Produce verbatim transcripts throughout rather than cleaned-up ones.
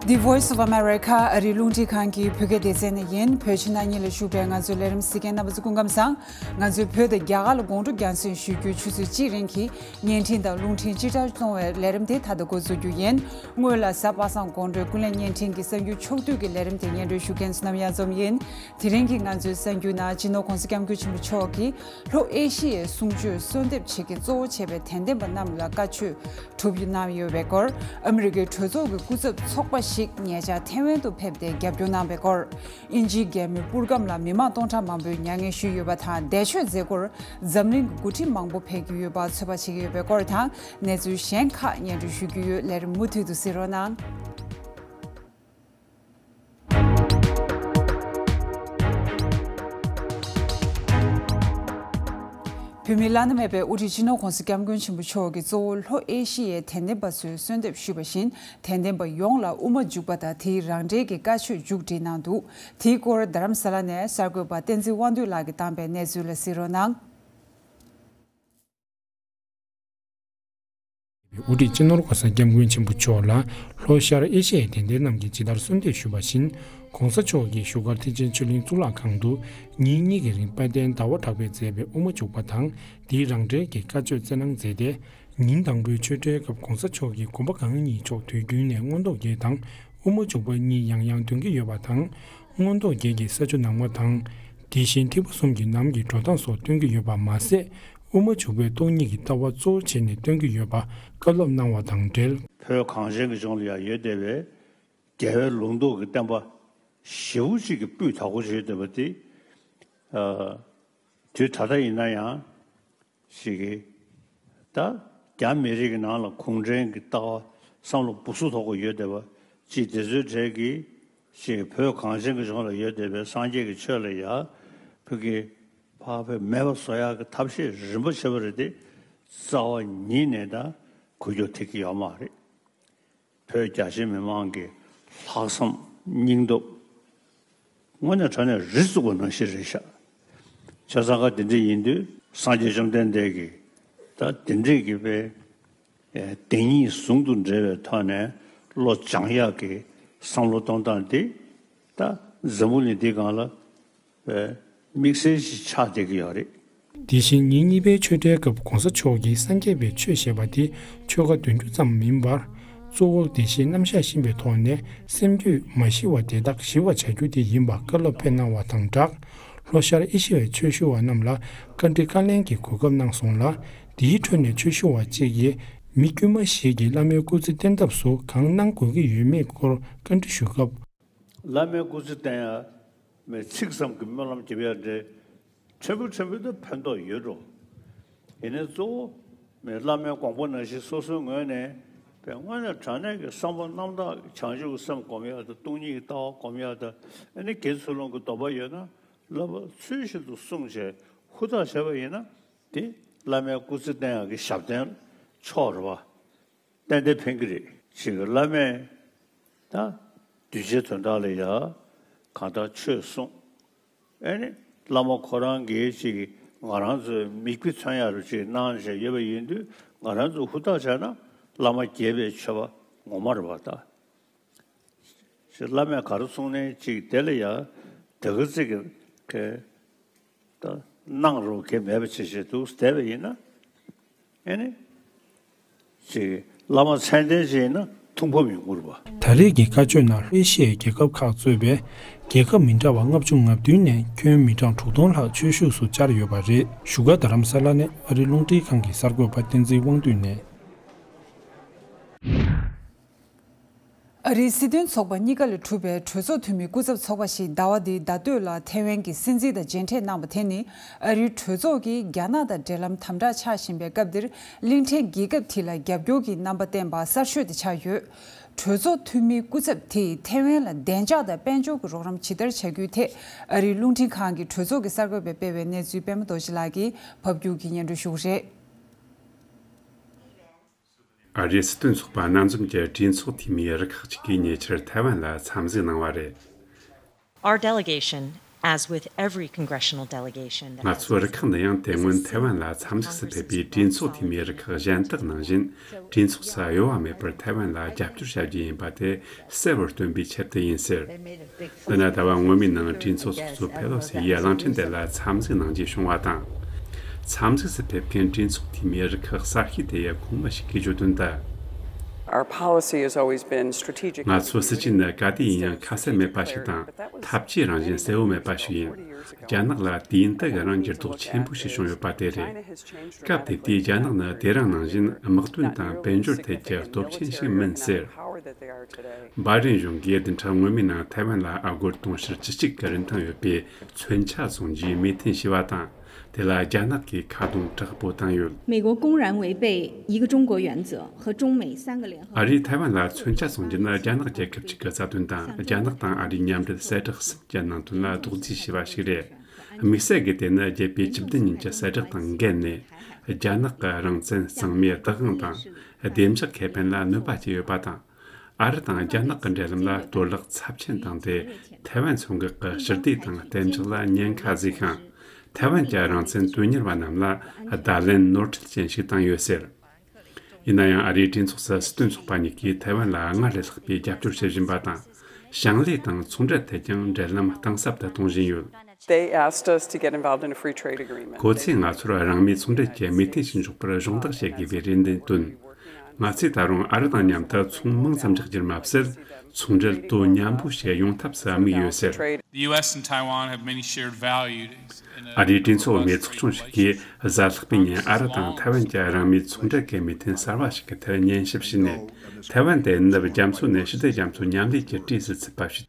The Voice of America ཨ་རིའི་རླུང་འཕྲིན་ཁང་གི་བོད་སྐད་སྡེ་ཚན་ནས་ཡིན། བོད་ཕྱི་ནང་གཉིས་ལ་བཞུགས་པའི་ང་ཚོའི་ལས་རིམ་གཟིགས་མཁན་རྣམ་པ་ཚོ་སྐུ་ཁམས་བཟང་། ང་ཚོས་བོད་དང་རྒྱ་གར་ལ་དགོང་དྲོ་རྒྱང་སྲིང་ཞུ་རྒྱུའི་ཆུ་ཚོད་གཅིག་རིང་གི་བརྙན་འཕྲིན་དང་རླུང་འཕྲིན་སྤྱི་ཁྱབ་གཏོང་བའི་ལས་རིམ་དེ་ད་ལྟ་འགོ་འཛུགས་རྒྱུ་ཡིན། སྔོན་ལ་གཟའ་པ་སངས་དགོང་དྲོའི་ཀུན་གླེང་བརྙན་འཕྲིན་གྱི་གསར་འགྱུར་ཕྱོགས་བསྡུས་ཀྱི་ལས་རིམ་དེ་སྙན་སྒྲོན་ཞུ་མཁན་བསོད་ནམས་གཡང་འཛོམས་ཡིན། དེ་རིང་གི་ང་ཚོའི་གསར་འགྱུར་ནང་སྤྱི་ནོར་༸གོང་ས་༸སྐྱབས་མགོན་ཆེན་པོ་མཆོག་གིས་ལྷོ་ཨེ་ཤི་ཡའི་གསུང་ཆོས་གསོལ་འདེབས་བྱེད་མཁན་གཙོ་བོ་བྱས་པའི་དད་ལྡན་པ་རྣམས་ལ་བཀའ་ཆོས་གྲུབ་གནང་ཡོད་པའི་སྐོར། ཨ་མི་རི་ཀའི་གྲོས་ཚོགས་ཀྱི་སྐུ་ཚབ་ཚོགས་པ་ཞིག་ཉེ་ཆར་ཐེ་ཝན་དུ་ཕེབས་ཏེ་རྒྱབ་སྐྱོར་གནང་བའི་སྐོར། དབྱིན་ཇིའི་རྒྱལ་མོའི་པུར་སྒམ་ལ་མི་མང་སྟོང་ཕྲག་མང་པོས་མྱ་ངན་ཞུས་ཡོད་པ་དང་། འདས་མཆོད་མཛད་སྒོར་འཛམ་གླིང་གི་འགོ་ཁྲིད་མང་པོ་ཕེབས་ཀྱི་ཡོད་པ་ཚོད་དཔག་བྱེད་ཀྱི་ཡོད་པའི་སྐོར་དང་། གནས་ཚུལ་གཞན་ཁག་སྙན་སྒྲོན་ཞུ་རྒྱུ་ཡོད། ལས་རིམ་མུ་མཐུད་དུ་གཟིགས་རོགས་གནང་། བོད་མིའི་བླ་ན་མེད་པའི་དབུ་ཁྲིད་སྤྱི་ནོར་༸གོང་ས་༸སྐྱབས་མགོན་ཆེན་པོ་མཆོག་གིས་གཙོ་བོ་ལྷོ་ཨེ་ཤི་ཡའི་དད་ལྡན་པ་ཚོས་གསོལ་འདེབས་ཞུས་པ་བཞིན། དད་ལྡན་པ་ཡོངས་ལ་དབུ་མ་འཇུག་པ་དང་། དེའི་རང་འགྲེལ་གྱི་བཀའ་ཆོས་མཇུག་བསྒྲིལ་གནང་འདུག་དེའི་སྐོར་རྡ་རམ་ས་ལ་ནས་གསར་འགོད་པ་བསྟན་འཛིན་དབང་འདུས་ལགས་ཀྱིས་བཏང་པའི་གནས་ཚུལ་ལ་གཟིགས་རོགས་གནང་། དབུ་ཁྲིད་སྤྱི་ནོར་༸གོང་ས་༸སྐྱབས་མགོན་ཆེན་པོ་མཆོག་ལ་ལྷོ་ཤར་ཨེ་ཤི་ཡའི་དད་ལྡན་རྣམས་ཀྱིས་ཇི་ལྟར་གསོལ་འདེབས་ཞུས་པ་བཞིན། ༸གོང་ས་མཆོག་གིས་བཞུགས་སྒར་ཐེག་ཆེན་ཆོས་གླིང་གཙུག་ལག་ཁང་དུ་ཉིན་གཉིས་ཀྱི་རིང་དཔལ་ལྡན་ཟླ་བ་གྲགས་པས་མཛད་པའི་དབུ་མ་འཇུག་པ་དང་། དེའི་རང་འགྲེལ་གྱི་བཀའ་ཆོས་སྩལ་གནང་མཛད་དེ། ཉིན་དང་པོའི་ཆོས་འབྲེལ་སྐབས་༸གོང་ས་མཆོག་གིས་གོམ་པ་གང་ཉིད་མཆོག་དུས་རྒྱུན་ནས་མངོན་རྟོགས་རྒྱན་དང་དབུ་མ་འཇུག་པ་གཉིས་ཡང་ཡང་འདོན་གྱི་ཡོད་པ་དང་། མངོན་རྟོགས་རྒྱན་གྱི་ས་ཆུ་ནང་མ་དང་། དེ་བཞིན་ཐིགས་པ་གསུམ་གྱི་ནམ་གྱི་འགྲོ་སྟངས་སོགས་སྟོན་གྱི་ཡོད་པ་མ་ཟད། དབུ་མ་འཇུག་པའི་སྟོང་ཉིད་ཀྱི་ལྟ་བ་གཙོ་བོ་བྱས་ནས་སྟོན་གྱི་ཡོད་པ་བཀའ་སློབ་གནང་བ་དང་འབྲེལ། བོད་གངས་ཅན་གྱི་ལྗོངས་ལ་ཡང་ཡོད་བསྡད་པའི་རྒྱལ་བའི་ལུང་རྟོགས་ཀྱི་བསྟན་པ་ཞེ་པོ་ཅིག་གི་སྤུས་དག་པོ་ཞིག་ཡོད་བསྡད་པ་དེ། ཨ། དུས་ད་ལྟ་ཡིན་ན་ཡང་ཞིག་གིས་ད་རྒྱ་མི་རིགས་ཀྱི་ནང་ལ་གུང་ཁྲན་གྱི་ལྟ་བ་བསམ་བློ་སྦུ་སུབ་ཐོག་གི་ཡོད་བསྡད་པ་ཅིག་དེ་ཚོའི་གྲས་ཀྱིས་ཞིག་བོད་གངས་ཅན་གྱི་ལྗོངས་ལ་ཡོད་བསྡད་པའི་སངས་རྒྱས་ཀྱི་ཆོས་ལ་ཡ་ཕ་གི་ཕར་ཕེབས་མེད་པ་བཟོ་ཡག་གི་ཐབས་ཤེས་རིམ་པ་བྱས་པ་རེད་དེ། རྩ་བ་ཉིད་ནས་ད་འགུལ་སྐྱོད་ཐེབས་ཀྱི་ཡོད་མ་རེད། བོད་རྒྱ་ཆེ་མི་མང་གི་ལྷག་བསམ་སྙིང་སྟོབས་དངོས་གནས་དྲང་གནས་རི་བཙུགས་པ་ནང་བཞིན་རེད་ཤག་བྱས་ཙང་ཀ་དེ་འདྲ་ཡིན་དུས་སངས་རྒྱས་བཅོམ་ལྡན་འདས་ཀྱིས་ད་དེ་འདྲའི་གི་དཔེ་བདེན་གཉིས་ཟུང་དུ་འབྲེལ་བའི་ཐོག་ནས་བློ་སྦྱང་ཡག་གི་བསམ་བློ་གཏོང་སྟངས་དེ་ད་འཛམ་བུ་གླིང་འདི་སྒང་ལ་དམིགས་བསལ་ཞིག་ཆགས་བསྡད་ཀྱི་ཡོད་རེད། དེ་བཞིན་ཉིན་གཉིས་པའི་ཆོས་འབྲེལ་སྐབས་༸གོང་ས་མཆོག་གིས་སངས་རྒྱས་པའི་ཆོས་ཞེས་པ་དེ་ཆོལ་ཁ་འདོན་རྒྱུ་ཙམ་མིན་པར། གཙོ་བོ་བདེ་གཤེགས་རྣམ་གཞག་ཤེས་པའི་ཐོག་ནས་སེམས་རྒྱུད་མ་ཞི་བ་དེ་དག་ཞི་བར་བྱ་རྒྱུ་དེ་ཡིན་པ་བཀའ་སློབ་ཕེབས་གནང་བ་དང་སྦྲགས། ལྷོ་ཤར་ཨེ་ཤི་ཡའི་ཆོས་ཞུ་བ་རྣམས་ལ་བཀའ་འདྲི་བཀའ་ལན་གྱི་གོ་སྐབས་གནང་སོང་ལ། དེའི་ཁྲོད་ནས་ཆོས་ཞུ་བ་གཅིག་གིས་མི་དཀྱུས་མ་ཞིག་གིས་བླ་མའི་སྐུ་ཚེ་བརྟན་ཐབས་སུ་གང་གནང་དགོས་ཀྱི་ཡོད་མེད་སྐོར་བཀའ་འདྲི་ཞུ་སྐབས། བླ་མའི་སྐུ་ཚེ་བརྟན་ཡ་མེད་ཚིག་ཙམ་གྱི་སྨོན་ལམ་རྒྱབ་ཡ་འདྲ། ཕྲན་བུ་ཕྲན་བུ་དུ་ཕན་ཐོགས་ཡོད་འགྲོ། ཡིན་ནའི་གཙོ་བོ་མི་བླ་མའི་དགོངས་པ་ནང་བཞིན་སོ་སོའི་ངོས་ནས་དཔེ་དངོས་གནས་དྲང་གནས་ཀྱི་བསམ་པ་རྣམ་དག་གི་བྱང་ཆུབ་ཀྱི་སེམས་སྒོམ་ཡག་དང་སྟོང་ཉིད་ཀྱི་ལྟ་བ་སྒོམ་ཡག་དང་། ཨ་ནི་དགེ་ཚུལ་སློང་གི་སྡོམ་པ་ཡོད་ན་བསླབ་པ་ཚུལ་བཞིན་དུ་བསྲུངས་བྱས་ཧུར་ཐག་བྱས་པ་ཡིན་ན། དེ་བླ་མའི་སྐུ་ཚེ་བརྟན་ཡག་གི་ཞབས་བརྟན་མཆོག་རེད་བ། ཏན་ཏན་ཕན་གྱི་རེད། ཅིག་བླ་མས་ད་གདུལ་བྱའི་དོན་དག་ལ་ཡ་གང་ལྟར་ཆོས་གསུངས། ཨེ་ནི་བླ་མ་ཁོ་རང་གིས་ཅིག་ང་རང་ཚོའི་མིག་དཔེ་མཚོན་ཡག་རུ་ཅིག་གནང་བཞིན་ཡོད་པ་ཡིན་དུས། ང་རང་ཚོ་ཧུར་ཐག་བྱས་ན་བླ་མ་དགྱེས་པའི་མཆོད་པ་ངོ་མ་རེད་བ་ད། ཞེས་བླ་མས་ག་རེ་གསུངས་ནའི་ཅིག་དེ་ལ་ཡང་དེ་ག་ཚིག་གི་གི་ད་གནང་རོགས་གལ་མེད་པ་བྱེད་བྱེད་འདུག་བསྡད་པ་ཡིན་ན། ཨེ་ནི་ཅིག་བླ་མ་མཚན་ལྡན་ཅིག་ཡིན་ན་ཐུགས་ཕམ་ཡོང་གི་རེད་པ། ད་རེས་ཀྱི་བཀའ་ཆོས་ནང་ཨེ་ཤི་ཡའི་རྒྱལ་ཁབ་ཁག་གཙོས་པའི་རྒྱལ་ཁབ་མི་འདྲ་བ་ལྔ་བཅུ་ང་བདུན་ནས་ཁྱོན་མི་གྲངས་དྲུག་སྟོང་ལྷག་ཆོས་ཞུགས་སུ་བཅར་ཡོད་པ་རེད། བཞུགས་སྒར་རྡ་རམ་ས་ལ་ནས་ཨ་རིའི་རླུང་འཕྲིན་ཁང་གི་གསར་འགོད་པ་བསྟན་འཛིན་དབང་འདུས་ནས། ཨ་རིའི་སྲིད་དོན་ཚོགས་པ་གཉིས་ཀ་ལས་གྲུབ་པའི་གྲོས་ཚོགས་འཐུས་མིའི་སྐུ་ཚབ་ཚོགས་པ་ཞིག་ཟླ་བ་འདིའི་ཟླ་སྟོད་ལ་ཐེ་ཝན་གྱི་སྲིད་འཛིན་དང་མཇལ་འཕྲད་གནང་བ་དེ་ནི། ཨ་རིའི་གྲོས་ཚོགས་ཀྱིས་རྒྱ་ནག་དང་འབྲེལ་ལམ་དམ་དྲག་ཆགས་བཞིན་པའི་སྐབས་འདིར་གླིང་ཕྲན་རྒྱལ་ཁབ་དེ་ལ་རྒྱབ་སྐྱོར་གྱི་རྣམ་པ་བསྟན་པ་གསར་ཤོས་དེ་ཆགས་ཡོད། གྲོས་ཚོགས་འཐུས་མིའི་སྐུ་ཚབ་དེས་ཐེ་ཝན་ལ་བདེ་འཇགས་དང་དཔལ་འབྱོར་གྱི་རོགས་རམ་ཇི་ལྟར་བྱ་རྒྱུའི་ཐད། ཨ་རིའི་རླུང་འཕྲིན་ཁང་གི་གྲོས་ཚོགས་ཀྱི་གསར་འགོད་པས་སྤེལ་བའི་གནས་ཚུལ་པད་མ་རྡོ་རྗེ་ལགས་ཀྱིས་ཕབ་སྒྱུར་གྱིས་སྙན་སྒྲོན་ཞུ་གི་རེད། ཨ་རིའི་སྲིད་དོན་ཚོགས་པ་སྣ་འཛོམས་ཀྱི་གྲོས་ཚོགས་འཐུས་མིའི་རུ་ཁག་ཅིག་གིས་ཉེ་ཆར་ཐའེ་ཝན་ལ་འཚམས་གཟིགས་གནང་བ་རེད། Our delegation As with every congressional delegation that ང་ཚོའི་རུ་ཁག་འདི་ཡང་དེ་སྔོན་ཐའེ་ཝན་ལ་འཚམས་གཟིགས་སུ་ཕེབས་པའི་གྲོས་ཚོགས་འཐུས་མིའི་རུ་ཁག་གཞན་དག་ནང་བཞིན་གྲོས་ཚོགས་སུ་གཡོ་བ་མེད་པར་ཐའེ་ཝན་ལ་རྒྱབ་སྐྱོར་བྱ་རྒྱུ་ཡིན་པ་དེ་གསལ་བོར་སྟོན་པའི་ཆེད་དུ་ཡིན་ཟེར། འདི་ནི་ཟླ་བ་སྔོན་མའི་ནང་གྲོས་ཚོགས་ཚོགས་གཙོ་ཕེ་ལོ་སི་ཡིས་གླིང་ཕྲན་དེ་ལ་འཚམས་གཟིགས་གནང་རྗེས་བྱུང་བ་དང་། འཚམས་གཟིགས་སུ་ཕེབས་མཁན་གྲོས་ཚོགས་འཐུས་མིའི་རུ་ཁག་གསར་ཤོས་དེ་ཡི་ཁོངས་མི་ཞིག་གིས་བརྗོད་དོན་ལྟར། Our policy has always been strategic. ང་ཚོའི་སྲིད་ཇུས་ནི་ག་དུས་ཡིན་ཡང་ཁ་གསལ་མེད་པ་ཞིག་དང་ཐབས་ཇུས་རང་བཞིན་གསལ་བོ་མེད་པ་ཞིག་ཡིན། རྒྱ་ནག་ལ་དུས་ཡུན་དུ་གི་རིང་འགྱུར་ལྡོག་ཆེན་པོ་ཞིག་བྱུང་ཡོད་པ་དེ་རེད། སྐབས་དེ་དུས་རྒྱ་ནག་ནི་དེ་རིང་ནང་བཞིན་དམག་དོན་དང་དཔལ་འབྱོར་ཐད་ཀྱི་སྟོབས་ཆེན་ཞིག་མིན་ཟེར། བྷའི་ཌེན་གཞུང་གིས་བདུན་ཕྲག་སྔོན་མའི་ནང་ཐའེ་ཝན་ལ་ཨ་སྒོར་དུང་ཕྱུར་བཅུ་གཅིག་གི་རིན་ཐང་ཡོད་པའི་མཚོན་ཆ་བཟུང་རྒྱུའི་མོས་མཐུན་བྱས་པ་དང་། དེ་ལ་རྒྱ་ནག་གིས་ཁ་རྡུང་དྲག་པོ་བཏང་ཡོད། 美国公然违背一个中国原则和中美三个联合 ཨ་རིས་ཐའེ་ཝན་ལ་མཚོན་ཆ་བཟུང་རྒྱུ་ནི་རྒྱ་ནག་རྒྱལ་ཁབ་ཅིག་གི་རྩ་དོན་དང་རྒྱ་ནག་དང་ཨ་རིའི་མཉམ་འབྲེལ་གསལ་བསྒྲགས་གསུམ་གྱི་ནང་དོན་ལ་རྡོག་རྫིས་བྱས་པ་ཞིག་རེད། དམིགས་བསལ་གྱིས་དེ་ནི་རྒྱལ་པོའི་བཅུ་བདུན་ཉིན་གྱི་གསལ་བསྒྲགས་དང་འགལ་ནས། རྒྱ་ནག་གི་རང་བཙན་གཙང་མའི་བདག་དབང་དང་བདེ་འཇགས་ཁེ་ཕན་ལ་གནོད་པ་བསྐྱལ་ཡོད་པ་དང་། ཨ་རི་དང་རྒྱ་ནག་གི་འབྲེལ་ལམ་ལ་གཏོར་བརླག་ཚབས་ཆེན་བཏང་སྟེ། ཐའེ་ཝན་མཚོ་འགག་གི་ཞི་བདེ་དང་གཏན་འཇགས་ལ་ཉེན་ཁ་བཟོས་ཤིང་། ཐའེ་ཝན་གྱི་རང་བཙན་དོན་གཉེར་བ་རྣམས་ལ་བརྡ་ལན་ནོར་འཁྲུལ་ཅན་ཞིག་བཏང་ཡོད་ཟེར། ཡིན་ན་ཡང་ཨ་རིའི་གྲོས་ཚོགས་སུ་སྲིད་དོན་ཚོགས་པ་གཉིས་ཀྱིས་ཐའེ་ཝན་ལ་སྔར་ལས་ལྷག་པའི་རྒྱབ་སྐྱོར་བྱེད་བཞིན་པ་དང་། ཞིང་ལས་དང་ཚོང་འབྲེལ་ཐད་ཀྱང་འབྲེལ་ལམ་གཏིང་ཟབ་ཏུ་གཏོང་བཞིན་ཡོད། They asked us to get involved in a free trade agreement. ཁོ་ཚོས་ང་ཚོར་རང་མོས་ཚོང་འབྲེལ་གྱི་མོས་མཐུན་ཞིག་འཇོག་པར་གཞོགས་འདེགས་བྱེད་དགོས་པའི་རེ་འདུན་བཏོན། ང་ཚོས་ད་རུང་ཨ་རི་དང་མཉམ་དུ་ཚོང་མང་ཙམ་རྒྱག་རྒྱུར་མ་ཟད། ཚོང་འབྲེལ་དོ་མཉམ་པོ་ཞིག་ཡོང་ཐབས་སུ་དམིགས་ཡོད་ཟེར། The U S and Taiwan have many shared values. ཨ་རིའི་གྲོས་ཚོགས་མི་ཚོགས་ཆུང་ཞིག་གིས་གཟའ་ལྷག་པའི་ཉིན་ཨ་རི་དང་ཐའེ་ཝན་གྱི་རང་མོས་ཚོང་འབྲེལ་གྱི་མོས་མཐུན་གསར་བ་ཞིག་གི་ཐད་ཉན་ཞིབ་བྱས་ནས། ཐའེ་ཝན་དེ་ནུབ་རྒྱ་མཚོ་ནས་ཞི་བདེ་རྒྱ་མཚོ་མཉམ་ལས་ཀྱི་གྲས་སུ་ཚུད་པ་ཞིག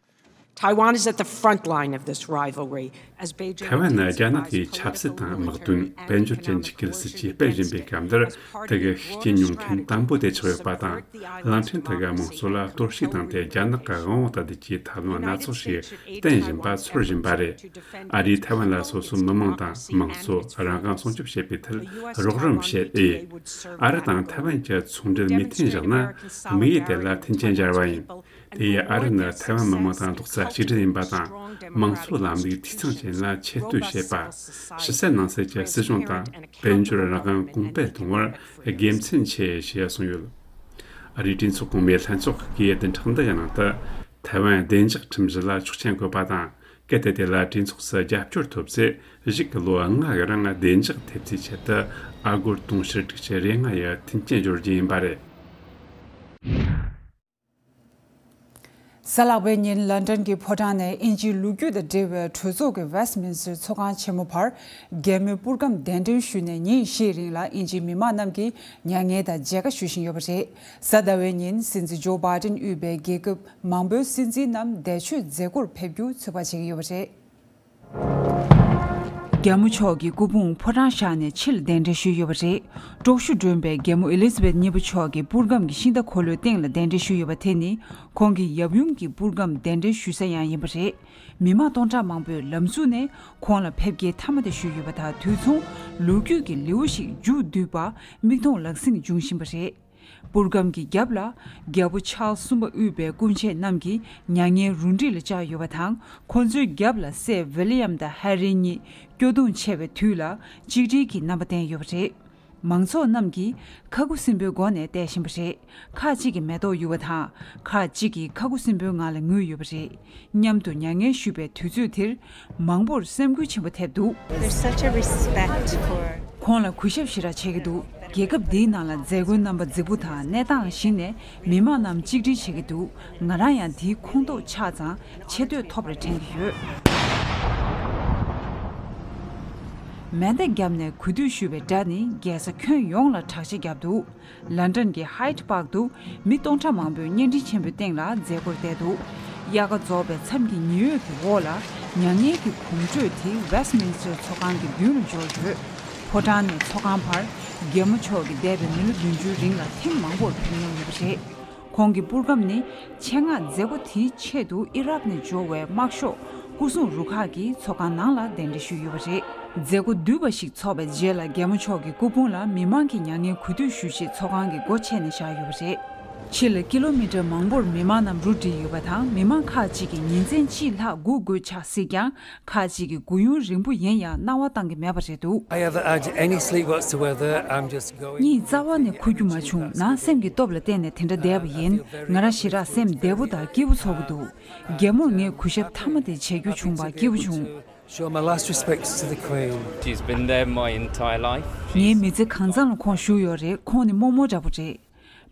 Taiwan is at the front line of this rivalry as Beijing. ཐའེ་ཝན་ནི་རྒྱ་ནག་གིས་ཆབ་སྲིད་དང་དམག་དོན། དཔལ་འབྱོར་གྱི་འཇིགས་སྐུལ་སྲིད་ཇུས་སྤེལ་བཞིན་པའི་སྐབས་འདིར་དེ་གའི་ཤུགས་རྐྱེན་མྱོང་མཁན་དང་པོ་དེ་ཆགས་ཡོད་པ་དང་། གླིང་ཕྲན་དེ་གའི་དམངས་གཙོ་ལ་གཏོར་བཤིག་བཏང་སྟེ། རྒྱ་ནག་གི་དབང་བོ་དང་བདེ་སྐྱིད་ཐབས་ལམ་སྣ་ཚོགས་ཤིག་བསྟེན་བཞིན་པ་ཚོར་བཞིན་པ་རེད། ཨ་རིས་ཐའེ་ཝན་ལ་སོ་སོའི་མི་དམངས་དང་དམངས་གཙོ་རང་དབང་སྲུང་སྐྱོབ་བྱེད་པའི་ཐད་རོགས་རམ་བྱེད་འོས། ཨ་རི་དང་ཐའེ་ཝན་གྱི་ཚོང་འབྲེལ་མོས་མཐུན་བཞག་ན། དམིགས་ཡུལ་དེ་ལ་མཐུན་རྐྱེན་སྦྱར་བ་ཡིན། དེ་ཡིས་ཨ་རི་ནི་ཐའེ་ཝན་མི་དམངས་དང་རྡོག་རྩ་གཅིག་སྒྲིལ་ཡིན་པ་དང་། དམངས་གཙོའི་ལམ་ལུགས་འཐུས་ཚང་ཅན་ལ་ཆེད་གཏོད་བྱེད་པ། ཕྱི་གསལ་ནང་གསལ་གྱི་སྲིད་གཞུང་དང་དཔལ་འབྱོར་རང་དབང་གོང་སྤེལ་གཏོང་བར་དགེ་མཚན་ཆེ་ཞེས་གསུངས་ཡོད། ཨ་རིའི་གྲོས་ཚོགས་གོང་མའི་ལྷན་ཚོགས་ཀྱིས་བདུན་ཕྲག་འདི་ཡི་ནང་དུ་ཐའེ་ཝན་བདེ་འཇགས་ཁྲིམས་གཞི་ལ་ཆོག་མཆན་བཀོད་པ་དང་། གལ་ཏེ་དེ་ལ་གྲོས་ཚོགས་སུ་རྒྱབ་སྐྱོར་ཐོབ་ཚེ། གཞུག་གི་ལོ་ལྔ་གི་རིང་བདེ་འཇགས་ཐེབས་རྩའི་ཆེད་དུ་ཨ་སྒོར་དུང་ཕྱུར་དྲུག་ཅུ་རེ་ལྔ་ཡི་མཐུན་རྐྱེན་སྦྱོར་རྒྱུ་ཡིན་པ་རེད། གཟའ་ལྷག་པའི་ཉིན་ལན་ཀྲན་གྱི་ཕོ་བྲང་ནས་དབྱིན་ཇིའི་ལོ་རྒྱུས་དང་འབྲེལ་བའི་གྲོས་ཚོགས་ཀྱི་ཝེ་སི་མིན་སི་ཊར་ཚོགས་ཁང་ཆེན་མོ་བར་རྒྱལ་མོའི་པུར་སྒམ་གདན་འདྲེན་ཞུས་ནས་ཉིན་བཞིའི་རིང་ལ་དབྱིན་ཇིའི་མི་མང་རྣམས་ཀྱིས་མྱ་ངན་དང་མཇལ་ཁ་ཞུ་བཞིན་ཡོད་པ་རེད། གཟའ་ཟླ་བའི་ཉིན་སྲིད་འཛིན་ཇོ་བྷའི་ཏིན་དབུས་པའི་རྒྱལ་ཁབ་མང་པོའི་སྲིད་འཛིན་རྣམས་འདས་མཆོད་མཛད་སྒོར་ཕེབས་རྒྱུ་ཚོད་དཔག་བྱེད་ཀྱི་ཡོད་པ་རེད། རྒྱལ་མོ་མཆོག་གི་སྐུ་ཕུང་ཕོ་བྲང་བཞག་ནས་ཕྱིར་གདན་འདྲེན་ཞུས་ཡོད་པ་རེད། དྲག་ཤུལ་བསྒྲོན་པའི་རྒྱལ་མོ་ཨེ་ལི་ཛ་བེད་གཉིས་པ་མཆོག་གི་པུར་སྒམ་གྱི་ཤིང་རྟ་འཁོར་ལོའི་སྟེང་ལ་གདན་འདྲེན་ཞུས་ཡོད་པ་དེ་ནི་ཁོང་གི་ཡབ་ཡུམ་གྱི་པུར་སྒམ་གདན་འདྲེན་ཞུ་ས་ཡང་ཡིན་པ་རེད། མི་མང་སྟོང་ཕྲག་མང་པོས་ལམ་འཛུགས་ནས་ཁོང་ལ་ཕེབས་སྐྱེལ་མཐའ་མ་དེ་ཞུས་ཡོད་པ་དང་། དུས་མཚུངས་ལོ་རྒྱུས་ཀྱི་ལེའུ་ཞིག་མཇུག་བསྡུས་པ་མིག་མཐོང་ལག་ཟིན་འབྱུང་བཞིན་པ་རེད། པུར་སྒམ་གྱི་རྒྱབ་ལ་རྒྱལ་པོ་ཆཱལ་སི་གསུམ་པ་དབུས་པའི་སྐུ་མཆེད་རྣམས་ཀྱིས་མྱ་ངན་རུ་སྒྲིག་ལ་བཅར་ཡོད་པ་དང་། ཁོ་ཚོའི་རྒྱབ་ལ་སྲས་ཝི་ལི་ཡམ་དང་ཧེ་རི་གཉིས་སྐྱོ་གདུང་ཆེ་བའི་དུས་ལ་གཅིག་སྒྲིལ་གྱི་རྣམ་པ་བསྟན་ཡོད་པ་རེད། མང་ཚོགས་རྣམས་ཀྱིས་ཁ་ཁུ་སིམ་པོའི་སྒོ་ནས་བལྟས་བཞིན་པ་རེད། ཁག་ཅིག་གིས་མེ་ཏོག་གཡུག་པ་དང་། ཁག་ཅིག་གིས་ཁ་ཁུ་སིམ་པོའི་ངང་ལ་ངུས་ཡོད་པ་རེད། མཉམ་དུ་མྱ་ངན་ཞུས་པའི་དུས་ཚོད་དེར་མང་པོར་སེམས་འགུལ་ཆེན་པོ་ཐེབས་འདུག There's such a respect for ཁོང་ལ་གུས་ཞབས་ཞེ་དྲག་བྱེད་ཀྱི་འདུག་རྒྱལ་ཁབ་འདིའི་ནང་ལ་མཛད་སྒོའི་རྣམ་པ་རྫིག་པོ་དང་གནས་སྟངས་ཤིག་ནས་མི་མང་རྣམས་གཅིག་སྒྲིལ་བྱེད་ཀྱི་འདུག་ང་རང་ཡང་འདིའི་ཁོངས་གཏོགས་ཆགས་ཙང་ཆེ་བསྟོད་ཐོབ་རེ་དྲན་གྱི་ཡོད། མེ་མདའ་བརྒྱབ་ནས་གུས་འདུད་ཞུ་བའི་སྒྲ་ནི་རྒྱལ་ས་ཁྱོན་ཡོངས་ལ་གྲགས་ཆེ་བརྒྱབ་འདུག་ལན་ཀྲན་གྱི་ཧའིད་པཱག་ཏུ་མི་སྟོང་ཕྲག་མང་པོས་བརྙན་འཕྲིན་ཆེན་པོའི་སྟེང་ལ་མཛད་སྒོར་བསྡད་འདུག་དབྱར་ཁ་རྫོགས་པའི་མཚམས་ཀྱི་ཉི་འོད་ཀྱི་འོག་ལ་མྱ་ངན་གྱི་གོམ་བགྲོད་དེ་ཝེ་སི་མིན་སི་ཊར་ཚོགས་ཁང་གི་མདུན་ལ་འབྱོར་ཡོད། ཕོ་བྲང་ནས་ཚོགས་ཁང་བར་རྒྱལ་མོ་མཆོག་གིས་འདས་པའི་མི་ལོ་བདུན་ཅུའི་རིང་ལ་ཐེངས་མང་པོར་ཕེབས་མྱོང་ཡོད་པ་རེད། ཁོང་གི་པུར་སྒམ་ནི་ཆེད་མངགས་མཛད་སྒོ་དེའི་ཆེད་དུ་ཨི་རག་ནས་འབྱོར་བའི་དམག་ཤོག་སྐུ་སྲུང་རུ་ཁག་གིས་ཚོགས་ཁང་ནང་ལ་གདན་འདྲེན་ཞུས་ཡོད་པ་རེད། མཛད་སྒོ་བསྡུས་པ་ཞིག་ཚོགས་པའི་རྗེས་ལ་རྒྱལ་མོ་མཆོག་གི་སྐུ་ཕུང་ལ་མི་མང་གིས་མྱ་ངན་གུས་འདུད་ཞུ་ཆེད་ཚོགས་ཁང་གི་སྒོ་ཕྱེ་ནས་བཞག་ཡོད་པ་རེད། ཕྱི་ལ་ཀི་ལོ་མི་ཊར་མང་པོར་མི་མང་རྣམས་རུ་བསྒྲིགས་ཡོད་པ་དང་། མི་མང་ཁག་ཅིག་གིས་ཉིན་མཚན་གཅིག་ལྷག་སྒུག་དགོས་ཆགས་སྲིད་ཀྱང་། ཁག་ཅིག་གིས་སྒུག་ཡུན་རིང་པོ་ཡིན་ཡང་སྣང་བ་བཏང་གི་མེད་པ་རེད་འདུག I haven't had any sleep whatsoever. I'm just going. གཉིད་རྩ་བ་ནས་ཁུག་རྒྱུ་མ་བྱུང་། ནང་སེམས་ཀྱི་སྟོབས་ལ་བརྟེན་ནས་དེ་འདྲ་བསྡད་པ་ཡིན། ང་རང་ཞེ་དྲག་སེམས་བདེ་པོ་དང་སྐྱིད་པོ་ཚོར་གྱི་འདུག་རྒན་མོར་ངས་གུས་ཞབས་མཐའ་མ་དེ་བྱེད་རྒྱུ་བྱུང་བ་སྐྱིད་པོ་བྱུང་། Show my last respects to the Queen. She's been there my entire life. ངའི་མི་ཚེ་གང་ཚང་ལ་ཁོང་བཞུགས་ཡོད་རེད། ཁོང་ནི་རྨོ་མོ་འདྲ་པོ་རེད།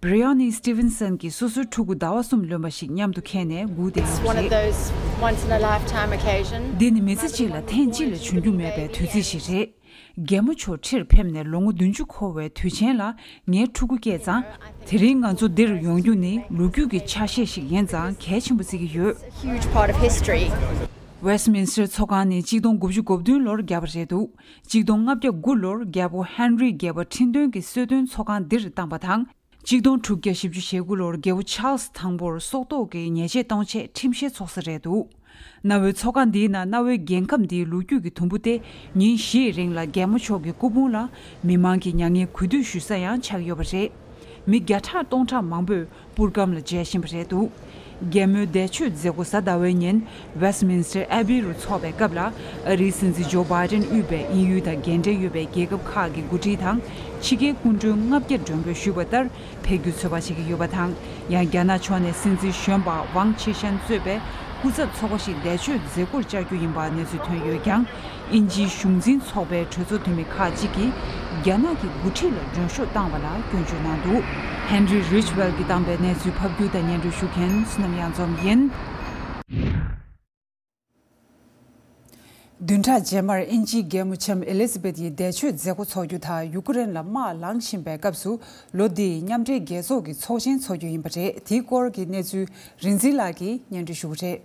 Briony Stevenson གྱིས་སོ་སོའི་ཕྲུ་གུ་ཟླ་བ་གསུམ་ལོན་པ་ཞིག་མཉམ་དུ་ཁྱེར་ནས་སྒུག་བསྡད་ཡོད་པ་རེད། One of those once in a lifetime occasion. འདི་ནི་མི་ཚེ་གཅིག་ལ་ཐེངས་གཅིག་ལས་བྱུང་རྒྱུ་མེད་པའི་དུས་ཚིགས་ཤིག་རེད། རྒན་མོ་མཆོག་ཁྲིར་ཕེབས་ནས་ལོ་ངོ་བདུན་ཅུ་འཁོར་བའི་དུས་ཆེན་ལ་ངའི་ཕྲུ་གུ་སྐྱེས་ཙང་། དེ་རིང་ང་ཚོ་འདིར་ཡོང་རྒྱུ་ནི་ལོ་རྒྱུས་ཀྱི་ཆ་ཤས་ཤིག་ཡིན་ཙང་གལ་ཆེན་པོ་བརྩི་གི་ཡོད། It's a huge part of history. Westminster ཚོགས་ཁང་ནི་གཅིག་སྟོང་དགུ་བརྒྱ་གོ་བདུན་ལོར་བརྒྱབ་པ་རེད་འདུག་གཅིག་སྟོང་ལྔ་བརྒྱ་དགུ་ལོར་རྒྱལ་པོ་ཧེན་རི་བརྒྱད་པ་ཁྲི་འདོན་གྱི་གསོལ་སྟོན་ཚོགས་ཁང་འདིར་བཏང་པ་དང་། གཅིག་སྟོང་དྲུག་བརྒྱ་བཞི་བཅུ་ཞེ་དགུ་ལོར་རྒྱལ་པོ་ཆཱལ་སི་དང་པོར་སྲོག་ཐོག་གི་ཉེས་ཆད་གཏོང་ཆེད་ཁྲིམས་བཤེར་ཚོགས་ས་རེད་འདུག་གནའ་བོའི་ཚོགས་ཁང་འདིའི་ནང་གནའ་བོའི་རྒྱལ་ཁམས་འདིའི་ལོ་རྒྱུས་ཀྱི་དུམ་བུ་སྟེ། ཉིན་བཞིའི་རིང་ལ་རྒྱལ་མོ་མཆོག་གི་སྐུ་ཕུང་ལ་མི་མང་གིས་མྱ་ངན་གུས་འདུད་ཞུ་ས་ཡང་ཆགས་ཡོད་པ་རེད། མི་བརྒྱ་ཕྲག་སྟོང་ཕྲག་མང་པོས་པུར་སྒམ་ལ་མཇལ་བཞིན་པ་རེད་འདུག་རྒྱལ་མོའི་འདས་མཆོད་མཛད་སྒོ་གཟའ་ཟླ་བའི་ཉིན་Westminster Abbey རུ་འཚོགས་པའི་སྐབས་ལ། ཨ་རིའི་སྲིད་འཛིན་ཇོ་བྷའི་ཏན་དབུས་པའི་དབྱིན་ཡུལ་དང་རྒན་འབྲེལ་ཡོད་པའི་རྒྱལ་ཁབ་ཁག་གི་འགོ་ཁྲིད་དང་། ཕྱི་རྒྱལ་སྐུ་མགྲོན་ལྔ་བརྒྱ་མགྲོན་འབོད་ཞུས་པ་ལྟར། ཕེབས་རྒྱུ་ཚོད་དཔག་བྱེད་ཀྱི་ཡོད་པ་དང་། ཡང་རྒྱ་ནག་ཕྱོགས་ནས་སྲིད་འཛིན་གཞོན་པ་ཝང་ཆི་ཤན་གཙོས་པའི་སྐུ་ཚབ་ཚོགས་པ་ཞིག་འདས་མཆོད་མཛད་སྒོར་བཅར་རྒྱུ་ཡིན་པ་གནས་ཚུལ་ཐོན་ཡོད་ཀྱང་། དབྱིན་ཇིའི་གཞུང་འཛིན་ཚོགས་པའི་གྲོས་ཚོགས་འཐུས་མི་ཁག་ཅིག་གིས་རྒྱ་ནག་གི་འགོ་ཁྲིད་ལ་མགྲོན་ཤོག་བཏང་བ་ལ་སྐྱོན་བརྗོད་གནང་འདུག Henry Ridgwell གྱིས་བཏང་པའི་གནས་ཚུལ་ཕབ་སྒྱུར་དང་སྙན་སྒྲོན་ཞུ་མཁན་བསོད་ནམས་གཡང་འཛོམས་ཡིན། བདུན་ཕྲག་རྗེས་མར་དབྱིན་ཇིའི་རྒྱལ་མོ་ལྕམ་ཨེ་ལི་ཛ་བེད་ཡི་འདས་མཆོད་མཛད་སྒོ་འཚོགས་རྒྱུ་དང་། ཡུ་ཀེ་རེན་ལ་དམག་ལངས་བཞིན་པའི་སྐབས་སུ་ལོ་འདིའི་མཉམ་འབྲེལ་རྒྱལ་ཚོགས་ཀྱི་ཚོགས་ཆེན་འཚོགས་རྒྱུ་ཡིན་པ་རེད། དེའི་སྐོར་གྱི་གནས་ཚུལ་རིག་འཛིན་ལགས་ཀྱིས་སྙན་སྒྲོན་ཞུ་གི་རེད།